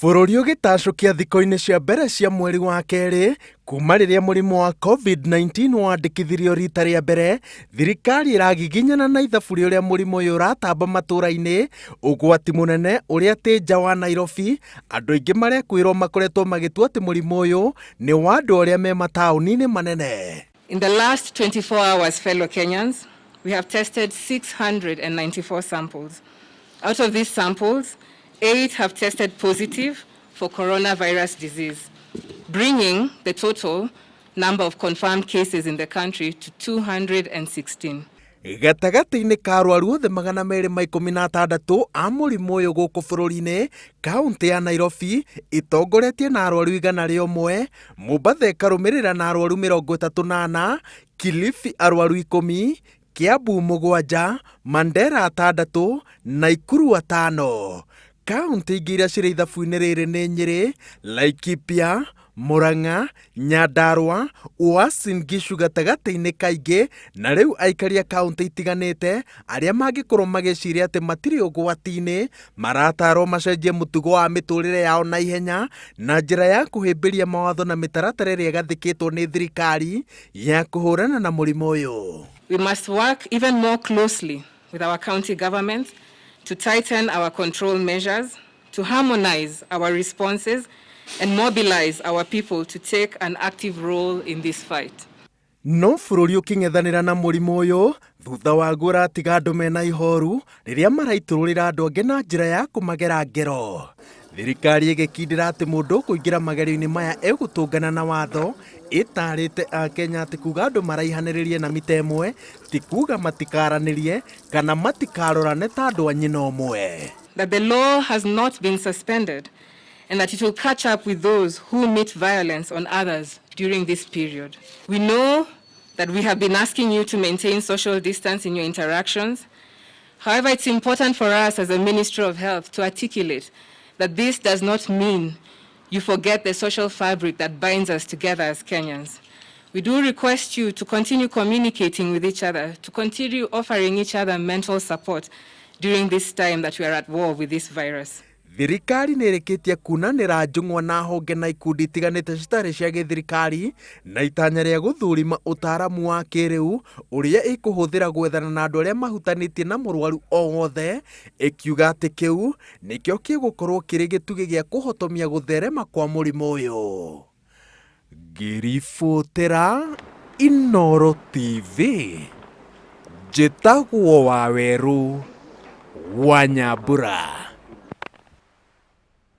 Bũrũri ũgĩtacũkia thikũ-inĩ cia mbere cia mweri wa kerĩ kuma rĩrĩa mũrimũ wa Covid-19 wandĩkithirio rita rĩa mbere, thirikari ĩragiginyana na ithabu rĩa ũrĩa mũrimũ ũyũ ũratamba matũra-inĩ, ũgwati mũnene ũrĩa atĩ nja wa Nairobi andũ aingĩ marekwĩrwo makoretwo magĩtua atĩ mũrimũ ũyũ nĩ wa andũ arĩa me mataũni-inĩ manene. In the last 24 hours, fellow Kenyans, we have tested 694 samples. Out of these samples, 8 have tested positive for coronavirus disease, bringing the total number of confirmed cases in the country to 216. Gatagatĩ-inĩ ka arwaru othe 216 a mũrimũ ũyũ gũkũ bũrũri-inĩ, kaũntĩ ya Nairobi ĩtongoretie na arwaru 101, Mombatha ĩkarũmĩrĩra na arwaru 34, Kilifi arwaru 10, Kiambu 7, Mandera 6, Naikuru 5. Kaũntĩ ingĩ iria cirĩ ithabu-inĩ rĩrĩ nĩ Nyĩrĩ, Laikipia, Murang'a, Nyandarua, Uasin Gishu gatagatĩ-inĩ kaingĩ na rĩu aikari a kaũntĩ itiganĩte arĩa mangĩkorwo magĩciria atĩ matirĩ ũgwati-inĩ maratarwo macenjie mũtugo wa mĩtũrĩre yao na ihenya na njĩra ya kũhĩmbĩria mawatho na mĩtaratara ĩrĩa ĩgathĩkĩtwo nĩ thirikari ya kũhũrana na mũrimũ ũyũ. We must work even more closely with our county governments to tighten our control measures, to harmonize our responses, and mobilize our people to take an active role in this fight. No bũrũri ũkĩng'ethanĩra na mũrimũ ũyũ thutha waguo ũratiga andũ mena ihoru rĩrĩa maraitũrũrĩra andũ angĩ na njĩra ya kũmagera ngero. Thirikari ĩgĩkindĩra atĩ mũndũ ũkũingĩra magerio-inĩ maya egũtũngana na watho, ĩtarĩte Akenya atĩ kuga andũ maraihanĩrĩrie na mita ĩmwe ti kuga matikaranĩrie kana matikarorane ta andũ a nyina ũmwe. That the law has not been suspended and that it will catch up with those who meet violence on others during this period. We know that we have been asking you to maintain social distance in your interactions. However, it's important for us as a Ministry of Health to articulate that this does not mean you forget the social fabric that binds us together as Kenyans. We do request you to continue communicating with each other, to continue offering each other mental support during this time that we are at war with this virus. Thirikari nĩ ĩrĩkĩtie kunanĩra njũng'wa na honge na ikundi itiganĩte citarĩ cia gĩthirikari na itanya rĩa gũthũrima ũtaaramu wa kĩrĩu ũrĩa ĩkũhũthĩra gwethana na andũ arĩa mahutanĩtie na mũrwaru o wothe, ĩkiuga atĩ kĩu nĩkĩo gĩgũkorwo kĩrĩ gĩtugĩ gĩa kũhotomia gũtherema kwa mũrimũ ũyũ. Ngĩribotera Inooro TV, njĩtagwo Wawerũ wa Nyambura.